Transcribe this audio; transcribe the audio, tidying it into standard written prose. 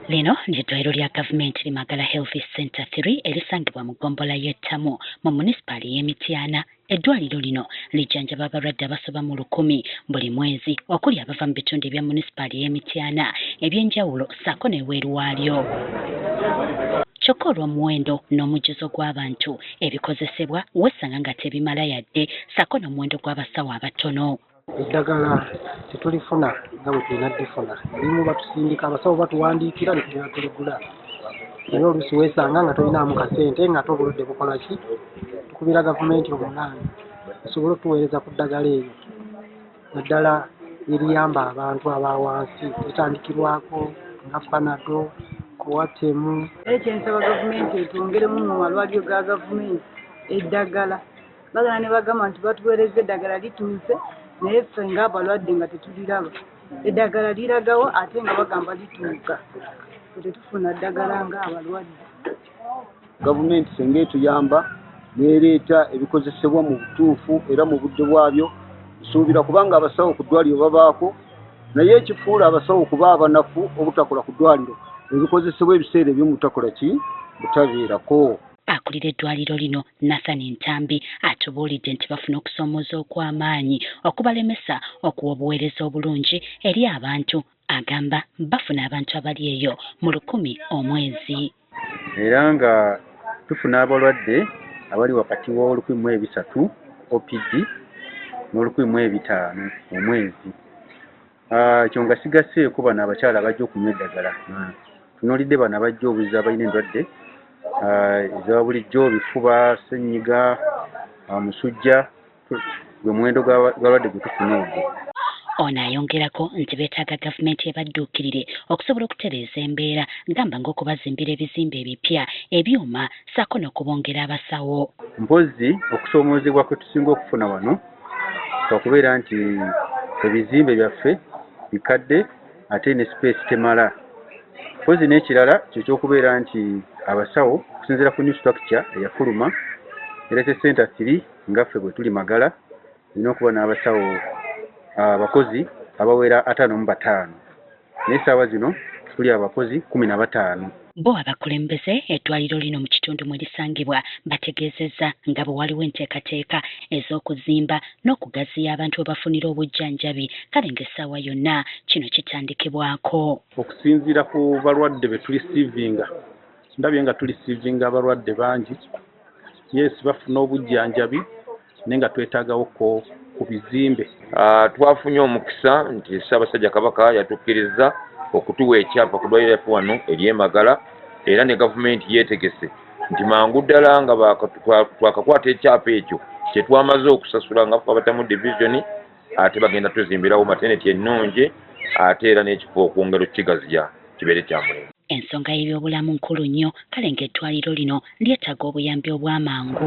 Lino ly'eddwaliro lya gavumenti li Magala Health Center 3 erisangibwa mu ggombolola y'e Ttamu mu munisipaali y'e Mityana. Eddwaliro lino lijjanjaba abalwadde abasoba mu 1000 buli mwezi okuli abava mu bitundu ebya munisipaali y'e Mityana eby'enjawulo ssaako n'ebweru waalyo. Kyokka olw'omuwendo n'omujjuzo gw'abantu, ebikozesebwa weesanga nga tebimala yadde ssaako n'omuwendo gw'abasawo abatono. Eddagala tetulifuna nga bwe tulina ddifuna. Erimu batusindika, abasawo batuwandiikira ne tugenda tuligula, naye oluusi weesanga nga tolinaamu kasente ng'ate obulwadde bukola ki. Tukubira gavumenti omulangi esobole okutuweereza ku ddagala eryo, naddala eriyamba abantu aba wansi, litandikirwako nga Panado, Coartem. Naye kyensaba gavumenti etwongeremu mu malwaliro ga gavumenti eddagala. Bagenda ne bagamba nti batuweereza eddagala lituuse, naye ffe ng'abalwadde nga tetuliraba. Eddagala liragawa ate nga bagamba lituuka? Tetufuna ddagala ng'abalwadde. Gavumenti singa etuyamba n'ereeta ebikozesebwa mu butuufu era mu budde bwabyo, nsuubira kubanga abasawo ku ddwaliro babaako, naye ekifuula abasawo okuba abanafu obutakola ku ddwaliro, ebikozesebwa ebiseera ebimu butakola ki, butabeerako. Akulira eddwaliro lino Nathan Ntambi atubuulidde nti bafuna okusoomooza okw'amaanyi okubalemesa okuwa obuweereza obulungi eri abantu. Agamba bafuna abantu abali eyo mu 1000 omwezi. Era nga tufuna abalwadde abali wakati wa 1300 OPD n'1500 omwezi. Ekyo nga sigasseeko bano abakyala abajja okunywa eddagala. Tunuulidde bano abajja obuzzi abalina endwadde eza bulijjo, bifuba, ssennyiga, musujja, gwe muwendo gw'abalwadde gwe tufuna ogwo. Ono ayongerako nti beetaaga gavumenti ebadduukirire okusobola okutereeza embeera, gamba ng'okubazimbira ebizimbe ebipya, ebyuma ssaako n'okubongera abasawo. Mpozzi okusoomoozebwa kwe tusinga okufuna wano kwakubeera nti ebizimbe byaffe bikadde ate ne space temala. Mpozzi n'ekirala kye ky'okubeera nti abasawo, okusinziira ku new structure eyafuluma, Health Center 3 nga ffe bwe tuli Magala erina okuba n'abasawo abakozi abawera 55, naye essaawa zino tuli abakozi 15. Bo abakulembeze eddwaliro lino mu kitundu mwe lisangibwa bategeezezza nga bwe waliwo enteekateeka ez'okuzimba n'okugaziya abantu we bafunira obujjanjabi, kale ng'essaawa yonna kino kitandikibwako. Okusinziira ku balwadde be tureceivinga, ndabye nga tureceivinga abalwadde bangi. Yes, bafuna obujjanjabi, naye nga twetaagawoko ku bizimbe. Twafunye omukisa nti Ssaabasajja Kabaka yatukkiriza okutuwa ekyapa ku ddwaliro lyaffe wano ery'e Magala, era ne gavumenti yeetegese nti mangu ddala nga twakakwata ekyapa ekyo kye twamaze okusasula nga ffe abatamu division, ate bagenda tuzimbirawo maternity ennungi, ate era n'ekifo okwongera okukigaziya kibeere kya mulembe. Ensonga y'ebyobulamu nkulu nnyo, kale ng'eddwaliro lino lyetaaga obuyambi obw'amangu.